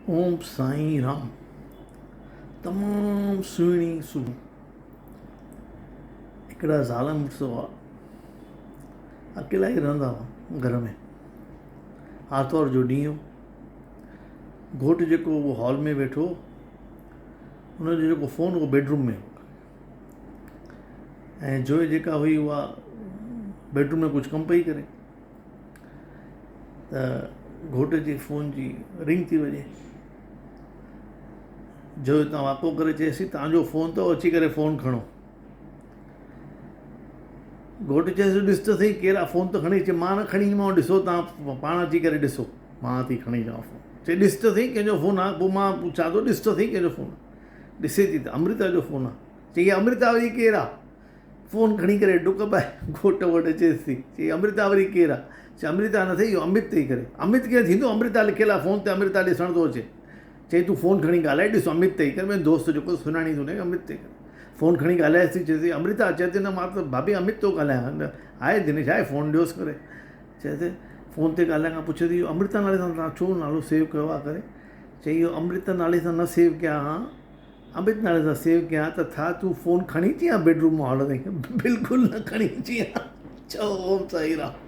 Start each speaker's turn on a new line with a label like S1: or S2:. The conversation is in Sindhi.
S1: اوم سائين رام تمام سهڻي صبح هڪڙا زال مڙس هئا اڪيلا ئي رهندا هئا گهر ۾ آرتوار جو ڏينهن هو گهوٽ جيڪو هو هال ۾ ويٺو هو ان جو جيڪو فون هو بيڊروم ۾ هو ۽ جوءِ جيڪا هئي اها بيڊروم ۾ ڪجهه ڪم پئي ڪري ته گهوٽ جي فون جي رنگ ٿي وڃي جو هتان واڪو ڪري چيس توهان جو فون اٿو اچي ڪري فون کڻو گهوٽ چيس ڏس ته سهي ڪير آهي فون ته کڻي اچي مان نه کڻي ايندومانو ڏسو توهان پاڻ اچي ڪري ڏسو مان ٿي کڻي اچان فون چئي ڏس ته سهي ڪنهن جو فون آهي پوء مان پڇان ٿو ڏس ته سهي ڪنهن جو فون آهي ڏسي ٿي ته امرتا جو فون آهي چئي امرتا وري ڪير آهي فون کڻي ڪري ڊڪ پائي گهوٽ وٽ اچيس ٿي چئي امرتا وري ڪير آ؟ چئي امرتا نه ٿئي اهو امت ٿئي ڪري امت ڪيئن ٿيندو امرتا لکيل آ فون تي امرتا ڏسڻ ٿو اچي چئي تون فون کڻي ڳالهائي ڏس امت ٿئي ڪري منهنجو دوست جيڪو سڃاڻي ٿو امت ٿئي ڪري فون کڻي ڳالهائيس ٿي چئي ٿي امرتا چئي ٿي نه مان ته ڀاڀي امت ٿو ڳالهايان آهي دنيش آهي فون ڏيوس ڪري چئي ٿي فون تي ڳالهائڻ کان پڇي ٿي امرتا نالي سان توهان ڇو نالو سيو ڪيو آ ڪري چئي اهو امرتا نالي سان نه سيو ڪيان ها امت نالي سان سيو ڪيان ته ڇا تون فون کڻي اچين ها بيڊروم مان هال تائين بلڪل نه کڻي اچين ها چئو اوم سائين رام.